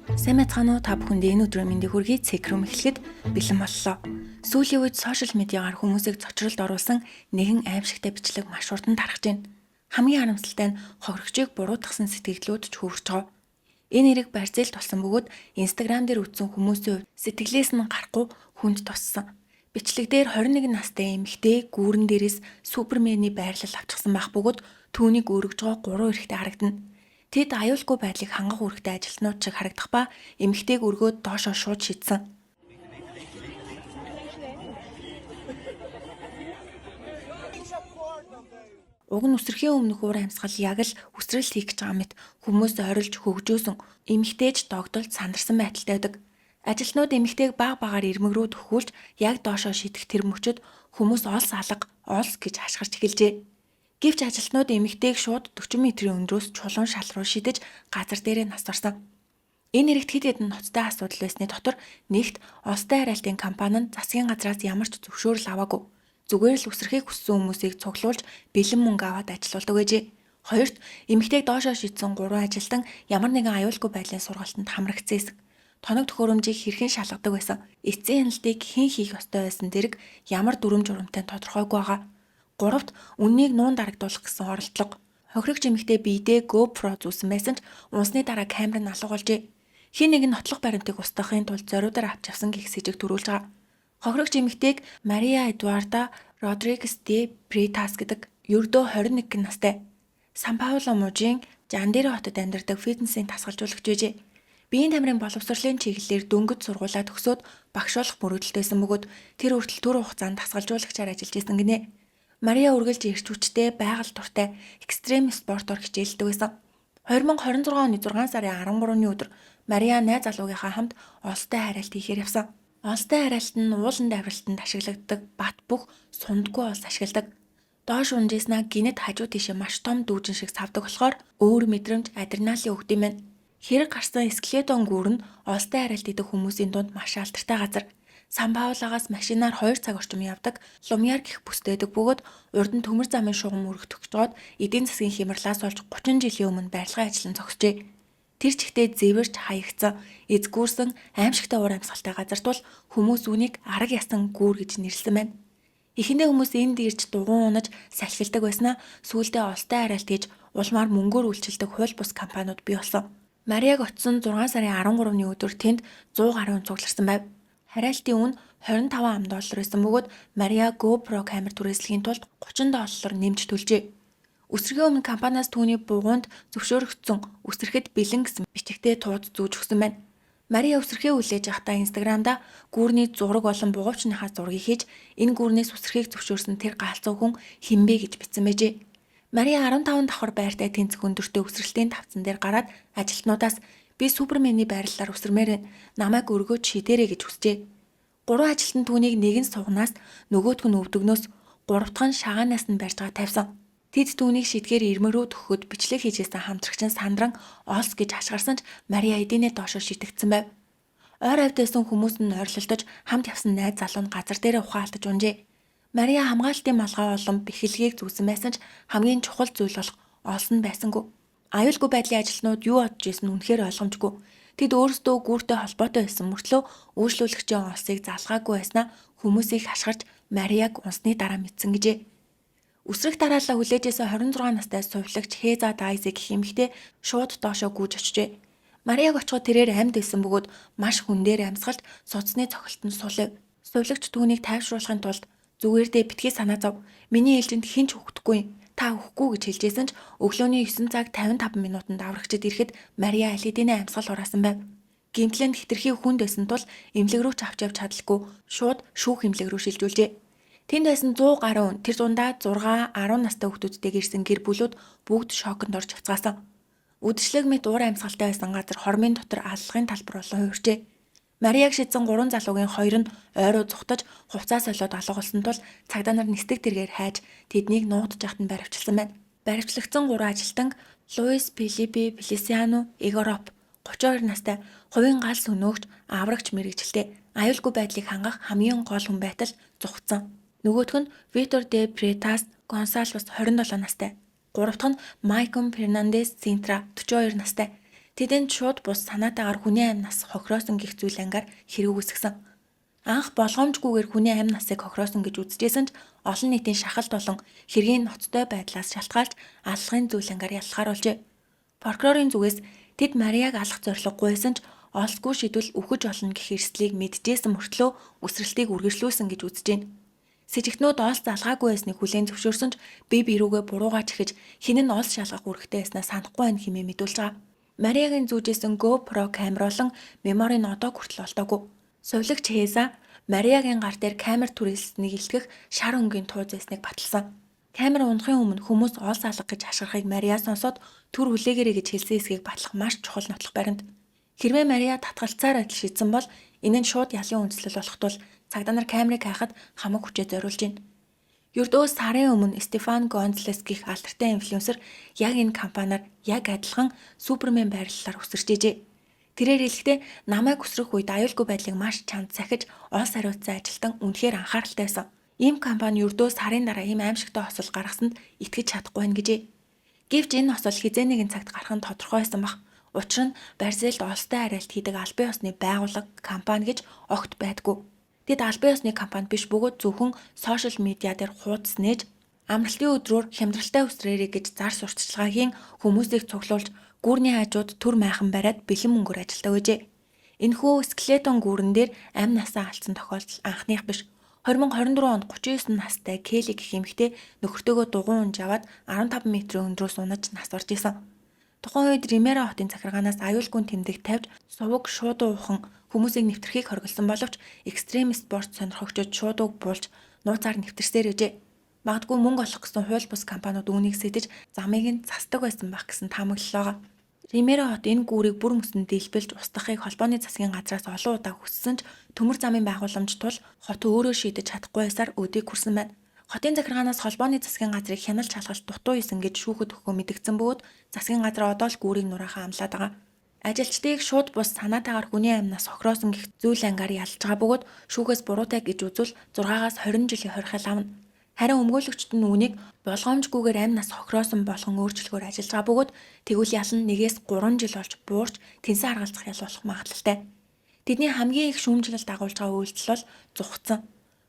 Сайн байцгаана уу, та бүхэнд энэ өдрийн мэндийг хүргэе. Цекрум эхлэхэд бэлэн боллоо. Сүүлийн үед сошиал медиагаар хүмүүсийг цочролд оруулсан нэгэн аимшигтай бичлэг маш хурдан тархаж байна. Хамгийн харамсалтай нь хохирогчийг буруутгасан сэтгэлдлүүд ч хөвөрч байгаа. Энэ хэрэг Бразилд болсон бөгөөд Instagram дээр үзсэн хүмүүсийн хувьд сэтгэлээс нь гарахгүй хүнд туссан. Бичлэг дээр 21 настай эмэгтэй гүүрэн дээрээс Супермений байрлал авчихсан байх бөгөөд түүнийг өргөж байгаа гурван эрэгтэй харагдана. Тэд аюулгүй байдлыг хангах үүрэгтэй ажилтнууд шиг харагдах ба эмэгтэйг өргөөд доошоо шууд шидсэн. Уг нь үсрэхийн өмнөх уур амьсгал яг л үсрэлт хийх гэж байгаа мэт хүмүүс орилж хөгжөөсөн эмэгтэйч догдолж сандарсан байдалтай байдаг. Ажилтнууд эмэгтэйг бага багаар ирмэг рүү төхүүлж яг доошоо шидэх тэр мөчөд хүмүүс олс алга, олс гэж хашгирч эхэлжээ. Гэвч ажилтнууд эмэгтэйг шууд 40 метрийн өндрөөс чулуун шал руу шидэж газар дээрээ нас орсон. Энэ хэрэгт хэд хэдэн ноцтой асуудал байсны дотор нэгт Олстой хараалтын компани нь засгийн газраас ямар ч зөвшөөрөл аваагүй. Зүгээр л үсрэхийг хүссэн хүмүүсийг цуглуулж бэлэн мөнгө аваад ажилуулдаг байжээ. Хоёрт эмэгтэйг доошоо шидсэн гурван ажилтан ямар нэгэн аюулгүй байдлын сургалтанд хамрагдсан эсэх. Тоног төхөөрөмжийг хэрхэн шалгадаг байсан. Эцсийн хяналтыг хэн хийх ёстой байсан зэрэг ямар дүрэм журамтай тодорхойгүй байгаа. Гуравт үннийг нуун дарагдуулах гэсэн оролдлого. Хохирогч эмэгтэй биедээ GoPro зүүсэн байсан ч унсны дараа камер нь алга болжээ. Хэн нэгэн нотлох баримтыг устгахын тулд зориудаар авч явсан гэх сэжиг төрүүлж байгаа. Хохирогч эмэгтэйг Мария Эдуарда Родригес де Бретас гэдэг ердөө 21 настай Сан Пауло мужийн Жандеро хотод амьдардаг фитнесийн дасгалжуулагч байжээ. Биеийн тамирын боловсролын чиглэлээр дөнгөж сургуулаа төгсөөд багш болох мөрөөдөлтэй байсан бөгөөд тэр хүртэл түр хугацаанд дасгалжуулагчаар ажиллаж исэн гинэ. Мария үргэлж эрч хүчтэй, байгаль дуртай, экстрем спортоор хичээлдэг байсан. 2026 оны 6 сарын 13-ны өдөр Мария найз залуугийнхаа хамт олстой хараалт хийхээр явсан. Олстой хараалт нь уулан давиралтанд ашигладаг бат бөх сундгүй олс ашигладаг. Доош унжсанаа гинэт хажуу тийшээ маш том дүүжин шиг савдаг болохоор өөр мэдрэмж адреналин өгдөг юм байна. Хэрэг гарсан скелетон гүүр нь олстой хараалт идэх хүмүүсийн дунд маш алдартай газар. Сан Паулагаас машинаар 2 цаг орчим явдаг Лумьяр гэх бүстэй байдаг бөгөөд урд нь төмөр замын шугам өргөдөх гээд эдийн засгийн хямралаас болж 30 жилийн өмнө барилгын ажил нь зогсжээ. Тэр чигтээ зэвэрч хаягдсан, эзгүүрсэн аимшигтай уур амьсгалтай газар тул хүмүүс үүнийг арга ясан гүүр гэж нэрлэсэн байна. Эхэндээ хүмүүс энд ирж дугуйн унаж салхилдаг байснаа сүүлдээ олстой хараалт хийж улмаар мөнгөөр үйлчилдэг хууль бус компаниуд бий болсон. Марияг очсон 6 сарын 13-ны өдөр тэнд 100 гаруй хүн цугларсан байв. Хараалтын үн 25 ам доллар байсан бөгөөд Мария GoPro камер түрээслэхийн тулд 30 доллар нэмж төлжээ. Үсрэхийн өмнө компаниас түүний бугуунд зөвшөөрөгдсөн үсрэхэд бэлэн гэсэн бичигтэй тууз зүүж өгсөн байна. Мария үсрэхээ хүлээж авахдаа Instagram-да гүүрний зураг болон бугуувчныхаа зургийг хийж энэ гүүрнээс үсрэхийг зөвшөөрсөн тэр галзуу хүн хэн бэ гэж бичсэн байжээ. Мария 15 давхар байртай тэнцэх өндөртэй үсрэлтийн тавцан дээр гараад ажилтнуудаас би Супермений байрлалаар үсэрмээр байна. Намайг өргөөж шидээрэй гэж хүсжээ. Гурван ажилтан түүнийг нэг нь сугнаас нөгөөх нь өвдөгнөөс гурав дахь нь шагаанаас нь барьж байгаа тавьсан. Тэд түүнийг шидгээр ирмэг рүү төхөхөд бичлэг хийжсэн хамтрагч нь сандран олс гэж хашгирсан ч Мария эдийнэ доошоо шидэгдсэн байв. Ойр хавьд байсан хүмүүс нь ойрлолдож хамт явсан найз залуу нь газар дээрээ ухаалтаж унжээ. Мария хамгаалтын малгай болон бэхлэгийг зүүсэн байсан ч хамгийн чухал зүйл болох олс нь байсангүй. Аюулгүй байдлын ажилтнууд юу бодож исэн нь үнэхээр ойлгомжгүй. Тэд өөрсдөө гүүртэй холбоотой байсан мөртлөө үйлчлүүлэгчийн олсыг залгаагүй байснаа хүмүүсийг хашгирч Марияг унсны дараа мэдсэн гэжээ. Үсрэх дараалал хүлээжсэн 26 настай сувилагч Хеза Дайзи гэх эмэгтэй шууд доошоо гүйж очжээ. Марияг очиход тэрээр амьд байсан бөгөөд маш хүндээр амьсгалж судасны цохилтонд сулив. Сувилагч түүнийг тайвшруулахын тулд зүгээр дээ битгий санаа зов. Миний ээлжинд хэн ч өгөхгүй юм. Та өгөхгүй гэж хэлжсэн ч өглөөний 9 цаг 55 минутанд аврагчид ирэхэд Мария аль хэдийнэ амьсгал хураасан байв. Гэмтэл нь хэтэрхий хүнд байсан тул эмнэлэг рүү ч авч явж чадалгүй шууд шүүх эмнэлэг рүү шилжүүлжээ. Тэнд байсан 100 гаруй хүн тэр дундаа 6 10 настай хүүхдүүдтэйг ирсэн гэр бүлүүд бүгд шоконд орж явцгаасан. Үдшилэг мэт уур амьсгалтай байсан газар хормын дотор аллагын талбар болон хувирчээ. Марияг шидсэн гурван залуугийн хоёр нь ойроо зугтаж хувцас солиод алга болсон тул цагдаа нар нисдэг тэргээр хайж тэднийг нуугдж яхад нь баривчилсан байна. Баривчлагдсан гурван ажилтанг Луис Филиппе Фелисиано Игороп 32 настай хувийн гал сөнөөгч аврагч мэргэжилтэй аюулгүй байдлыг хангах хамгийн гол хүн байтал зугтсан. Нөгөөх нь Витор де Претас Гонсалвес 27 настай. Гурав дахь нь Майкон Фернандес Синтра 42 настай. Тэдэнд шууд бус санаатаагаар хүний амь нас хохироосон гэх зүйл ангаар хэрэг үүсгэсэн. Анх болгоомжгүйгээр хүний амь насыг хохироосон гэж үзэжсэн ч олон нийтийн шахалт болон хэргийн ноцтой байдлаас шалтгаалж аллагын зүйл ангаар яллахаар болжээ. Прокурорын зүгээс тэд Марияг алах зорилгогүй байсан ч олсгүй шийдвэл үхэж олно гэх эрсдлийг мэджээсэн мөртлөө үсрэлтийг үргэлжлүүлсэн гэж үзэж байна. Сэжигтнүүд олс залгаагүй байсныг хүлээн зөвшөөрсөн ч бие биерүүгээ буруугаа чихэж хэн нь олс шалгах үүрэгтэй байснаа санахгүй байна хэмээн мэдүүлж байгаа. Мариягийн зүүжсэн GoPro камер болон меморийн одоо хүртэл олдоогүй. Сувилагч Хеза Мариягийн гар дээр камер түрээлсэнийг илтгэх шар өнгийн тууз байсныг баталсан. Камер унахын өмнө хүмүүс олс алга гэж хашгирахыг Мария сонсоод түр хүлээгээрэй гэж хэлсэн эсэхийг батлах маш чухал нотлох баримт. Хэрвээ Мария татгалцсаар адил шийдсэн бол энэ нь шууд ялын үндслэл болох тул цагдаа нар камерыг хайхад хамаг хүчээ зориулж байна. Ердөө сарын өмнө Стефан Гонзалес гэх алдартай инфлюенсер яг энэ компаниар яг адилхан Супермен байрлалаар үсэрч ижээ. Тэрээр хэлэхдээ намайг үсрэх үед аюулгүй байдлыг маш чанд сахиж олс хариуцсан ажилтан үнэхээр анхааралтай байсан. Ийм компани ердөө сарын дараа ийм аимшигтай осол гаргасанд итгэж чадахгүй байна гэжээ. Гэвч энэ осол хэзээ нэгэн цагт гарах нь тодорхой байсан бах. Учир нь Бразилд олстой хариалт хийдэг албан ёсны байгууллага, компани гэж огт байдаггүй. Тэд албан ёсны компани биш бөгөөд зөвхөн сошиал медиа дээр хуудас нээж амралтын өдрөөр хямдралтай үсрээрэй гэж зар сурталчилгаа хийн хүмүүсийг цуглуулж гүүрний хажууд түр майхан бариад бэлэн мөнгөөр ажилладаг байжээ. Энэхүү скелетон гүүрэн дээр амь насаа алдсан тохиолдол анхных биш. 2024 онд 39 настай Келли гэх эмэгтэй нөхөртөөгөө дугуй унж яваад 15 метрийн өндрөөс унаж нас барж исэн. Тухайн үед Римера хотын захиргаанаас аюулгүй тэмдэг тавьж суваг шуудуу ухан хүмүүсийг нэвтрэхийг хориглосон боловч экстрим спорт сонирхогчид шуудууг буулж нууцаар нэвтэрсээр байжээ. Магадгүй мөнгө олох гэсэн хууль бус компаниуд үүнийг сэтэж замыг нь засдаг байсан байх гэсэн таамаглал байгаа. Римера хот энэ гүүрийг бүр мөсөнд дийлбэлж устгахыг холбооны засгийн газраас олон удаа хүссэн ч төмөр замын байгууламж тул хот өөрөө шийдэж чадахгүй байсаар өдийг хүрсэн байна. Хотын захиргаанаас холбооны засгийн газрыг хяналт шалгалт дутуу исэн гэж шүүхэд өгөхөө мэдэгдсэн бөгөөд засгийн газар одоо л гүүрийг нураахаа амлаад байгаа. Ажилчдыг шууд бус санаатаагаар хүний амнаас хохироосон гэх зүйл ангаар ялж байгаа бөгөөд шүүхээс буруутай гэж үзвэл 6-аас 20 жилийн хорих авна. Харин өмгөөлөгчд нь үүнийг болгоомжгүйгээр амь нас хохироосон болгон өөрчлөхөөр ажиллаж байгаа бөгөөд тэгвэл ял нь 1-ээс 3 жил болж буурч тэнсэн харгалзах ял болох магадлалтай. Тэдний хамгийн их шүүмжлэл дагуулж байгаа үйлдэл бол зугцсан.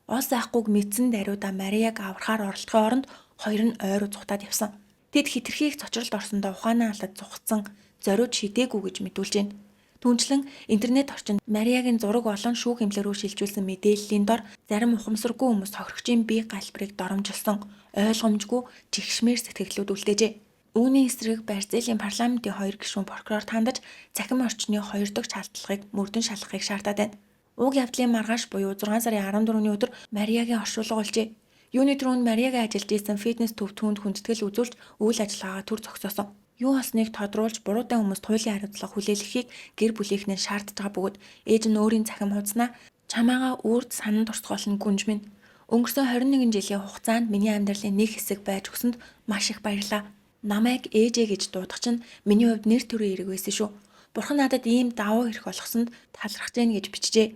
Олс айхгүйг мэдсэн даруйда Марияг аврахаар оролдохын оронд хоёр нь ойруу зугтаад явсан. Тэд хэтэрхий их цочролд орсондоо ухаанаа алдаад зугцсан, зориуд шидээгүй гэж мэдүүлж байна. Түүнчлэн интернет орчинд Мариягийн зураг болон шүүх эмнэлэг рүү шилжүүлсэн мэдээллийн дор зарим ухамсаргүй хүмүүс хохирогчийн бие галбирыг доромжилсон, ойлгомжгүй жигшмээр сэтгэлдлүүд үлдээжээ. Үүний эсрэг Бразилийн парламентын хоёр гишүүн прокурорт хандаж цахим орчны хоёр дахь шаардлагыг мөрдөн шалгахыг шаардаад байна. Уг явдлын маргааш буюу 6 сарын 14-ний өдөр Мариягийн оршуулга болжээ. Юуны түрүүнд Мариягийн ажиллаж исэн фитнес төв түүнд хүндэтгэл үзүүлж үйл ажиллагаагаа түр зогсоосон. Юу болсныг тодруулж буруутай хүмүүст хуулийн хариуцлага хүлээлгэхийг гэр бүлийнхнээ шаардж байгаа бөгөөд ээж нь өөрийн цахим хуудаснаа чамаагаа үрд санан турсгал нь гүнж минь. Өнгөрсөн 21 жилийн хугацаанд миний амьдралын нэг хэсэг байж өгсөнд маш их баярлалаа. Намайг ээжээ гэж дуудах чинь миний хувьд нэр төрийн хэрэг байсан шүү. Бурхан надад ийм давуу хэрэг олгосонд талархаж гин гэж бичжээ.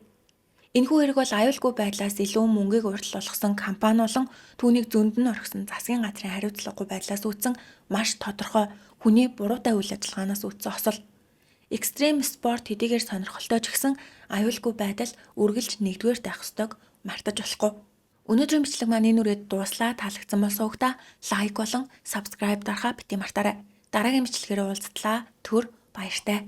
Энэхүү хэрэг бол аюулгүй байдлаас илүү мөнгийг урьдчилан олгосон компани болон түүнийг зөнд нь орхисон засгийн газрын хариуцлагагүй байдлаас үүдсэн маш тодорхой хүний буруутай үйл ажиллагаанаас үүдсэн осол. Экстрим спорт хэдийгээр сонирхолтой ч гэсэн аюулгүй байдал үргэлж нэгдүгээрт байх ёстойг мартаж болохгүй. Өнөөдрийн бичлэг маань энэ үрээд дууслаа. Таалагдсан бол сувагтаа like болон subscribe дарахаа битгий мартаарай. Дараагийн бичлэгээр уулзтлаа. Түр баяртай.